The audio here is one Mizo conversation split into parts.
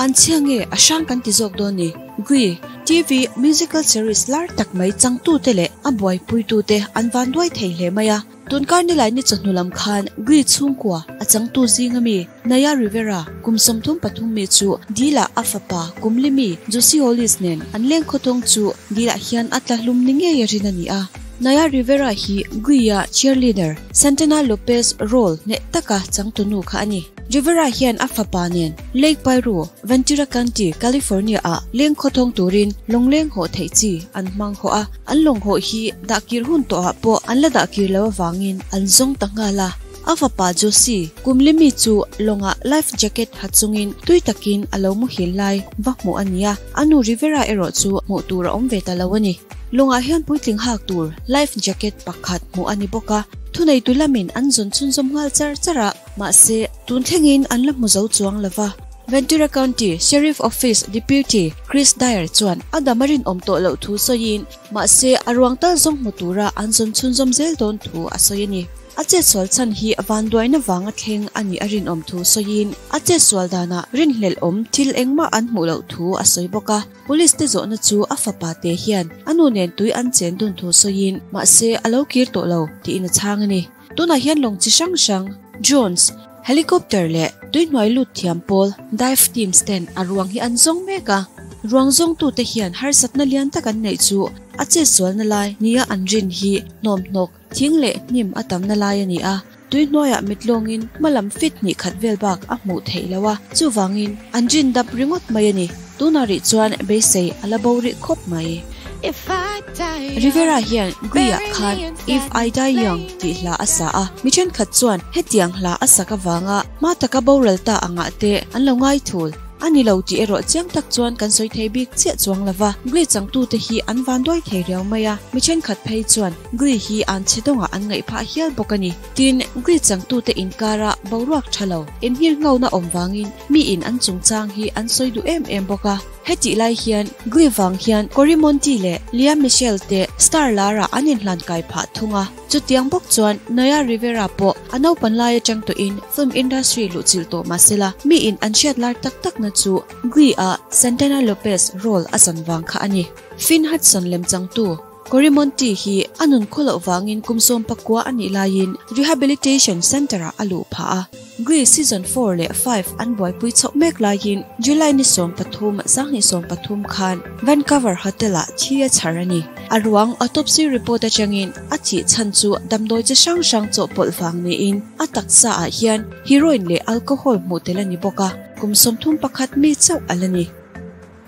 An chhia nge a hrang kan ti zawk dawn ni? Glee, TV musical series lar tak mai changtute leh a buaipuitute an van duai thei hle mai a. Tunkar nilai ni chawhnu lam khan Glee chhungkua a changtu zinga mi Naya Rivera kum 33 mi chu Dila a fapa kum li mi Josie Hollis nen an leng khawthawng chu Dila hian a tla hlum ni ngei a rin a ni a. Naya Rivera hi Glee-a cheerleader Santana Lopez role hneh taka changtunu kha a ni. Rivera hian a fapa nen Lake Piru, Ventura County, California-ah leng khawthawng turin lawngleng hawh theih chi an hmang hawh a. An lawng hawh hi dahkir hun tawhah pawh an la dahkir lo avangin an zawng ta nghal a. A fapa Josie, kum li mi chu lawngah life jacket ha chungin tui takin a lo muhil lai va hmuh a ni a, a nu Rivera erawh chu hmuh tur a awm ve ta lo a ni. Lawngah hian puitling hak tur life jacket pakhat hmuh a ni bawk a, thuneitu lamin an zawn chhunzawm nghal char char a. Mahse, tun thlengin an la hmu zo chuang lo va. Ventura County Sheriff Office Deputy Chris Dyer chuan a dam a rinawm tawh loh thu sawiin, mahse a ruang tal zawng hmu tura an zawn chhunzawm zel dawn thu a sawi a ni. A chetsual chhan hi vanduaina vanga thleng a nih a rinawm thu sawiin, a chetsual danah rinhlelhawm thil engmah an hmuh loh thu a sawi bawk a. Police te zawhna chu a fapa te hian a nu nen tui an chen dun thu sawiin, mahse a lo kir tawh lo tiin a chhang a ni. Tunah hian lawng chi hrang hrang, drones, helicopter leh tuihnuai lut thiam pawl, dive teams, ten a ruang hi an zawng mek a. Ruang zawngtute hian harsatna lian tak an neih chu a chetsualna lai nia an rin hi hnawmhnawk, thing leh hnim a tamna lai a ni a. Tuihnuaiah mit lawngin hmalam feet hnih khat vel bak a hmuh theih loh a, chuvangin an rin dap ringawt mai a ni. Tunah rih chuan beisei a la bo rih khawp mai. Rivera hian Glee-ah khan If I Die Young tih hla a sa a, mi thenkhat chuan hetiang hla a sak avanga hma taka boral ta angah te an lo ngai thul. A ni lo tih erawh chiang tak chuan kan sawi thei bik chiah chuang lo va, Glee changtute hi an vanduai thei riau mai a, mi thenkhat phei chuan Glee hi an chhe dawngah an ngaih phah hial bawk a ni. Tin, Glee changtute inkara boruak tha lo, inhngirngona awm vangin Mi in an chungchang hi an sawi duh em em bawk a, hetih lai hian Glee vang hian Cory Monteith leh Lea Michele te star lar ah an inhlan kai phah thung a, chutiang bawk chuan Naya Rivera pawh a naupan lai atang tawhin film industry luhchilh tawh mahsela mi in an hriat lar tak tak na chu Glee ah Santana Lopez role a chan vang kha a ni. Finn Hudson lemchangtu. Cory Monteith hi a nun khaw loh vangin kum 19 a nih laiin Rehabilitation Centre-ah a luh phah a. Glee season 4 leh 5 an buaipui chhoh mek laiin July ni 13, 2013 khan Vancouver Hotel-ah thi a chhar a ni. A ruang autopsy report atangin a thih chhan chu damdawi chi hrang hrang chawhpawlh vang niin a taksa ah hian heroin leh alcohol hmuh tel a ni bawk a, kum 31 mi chauh a la ni.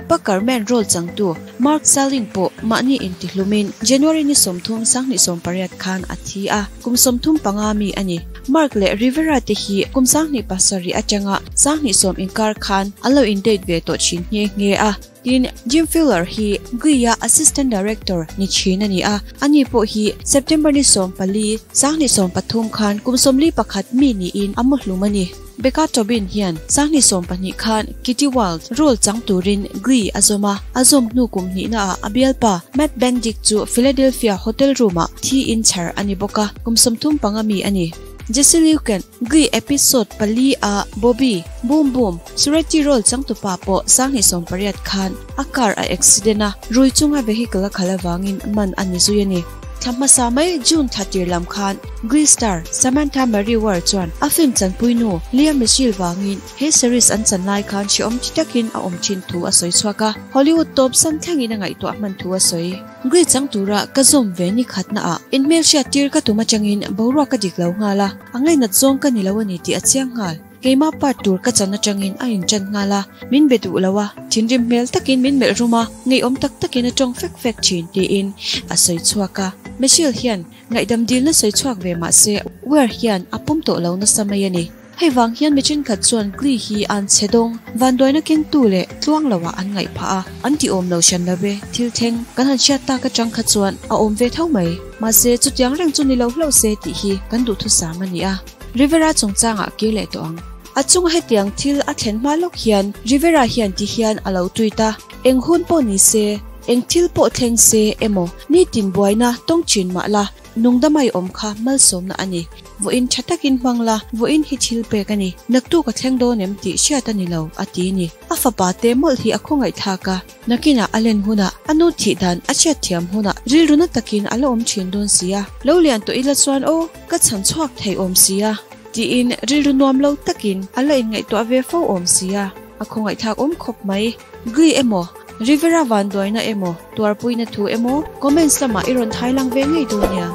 Pucker Man role changtu Mark Salling pawh mahni intihlumin January ni 30 2018 khan a thi a, kum 35 mi a ni. Mark leh Rivera te hi kum 2007 atanga 2010 inkar khan an lo in date ve tawh thin nghe nghe a. Tin, Jim Fuller hi Glee-a assistant director ni thin a ni a, ani pawh hi September ni 14, 2013 khan kum 41 mi niin a muhlum a ni. Becca Tobin hian 2012 khan Kitty Wilde role chang turin Glee a zawm a, a zawm hnu kum hnihnaah a bialpa Matt Bendick chu Philadelphia hotel room-ah thi in chhar a ni bawk a, kum 35 mi a ni. Jesse Luken Glee episode pali a Bobby, Boom Boom, Surety role changtupa pawh 2018 khan a car a accident a, rui chunga vehicle a khalh avangin man a ni zui a ni. Thla hmasa mai June thla tir lam khan Glee star Samantha Marie Ware chuan a film chanpui nu Lea Michele vangin he series an chan lai khan hrehawm ti takin a awm thin thu a sawi chhuak a, Hollywood tawp san thlengin a ngaihtuah hman thu a sawi. Glee chang tura ka zawm ve ni khatna ah inhmelhriat tir ka tum atangin boruak ka dik lo nghal a, a ngainat zawng ka ni lo a ni tih a chiang nghal. Keimah part tur ka chan atangin a inchan nghal a, min be duh lo a, thinrim hmel takin min melh rum a, ngeiawm tak takin a tawng fek fek thin tiin a sawi chhuak a. Michelle hian ngaihdam dilna sawi chhuak ve mah se Ware hian a pawm tawh lo nasa mai a ni. Hei vang hian mi thenkhat chuan Glee hi an chhe dawng, vanduaina kengtu leh tluang loah an ngaih phah a, an ti awm lo hran lo ve, thil thleng kan han hriat tak atang kha chuan a awm ve tho mai. Mahse chutiang reng chu ni lo hlauh se tih hi kan duhthusam a ni a. Rivera chungchangah kir leh tawh ang. A chunga hetiang thil a thlen hma lawk hian Rivera hian ti hian a lo tweet a, Eng hun pawh ni se, Eng thil pawh thleng se emaw, nitin buaina tawng thin mah la, nungdama i awm kha malsawmna a ni. Vawiin tha takin hmang la, vawiin hi thil pek a ni. Naktuk a thleng dawn em tih hriat a ni lo, a ti ni. A fapa te mawlh hi a khawngaihthlak a, nakinah a len hunah, a nu thih dan a hriatthiam hunah rilru na takin a la awm thin dawn si a. Lo lian tawh ila chuan aw, ka chhan chhuak thei awm si a, tiin rilru nuam lo takin a la inngaihtuah ve fo awm si a, a khawngaihthlak awm khawp mai. Gui emaw, Rivera vanduaina emaw, tuarpuina thu emaw, comments lamah i rawn thai lang ve ngei dawn nia.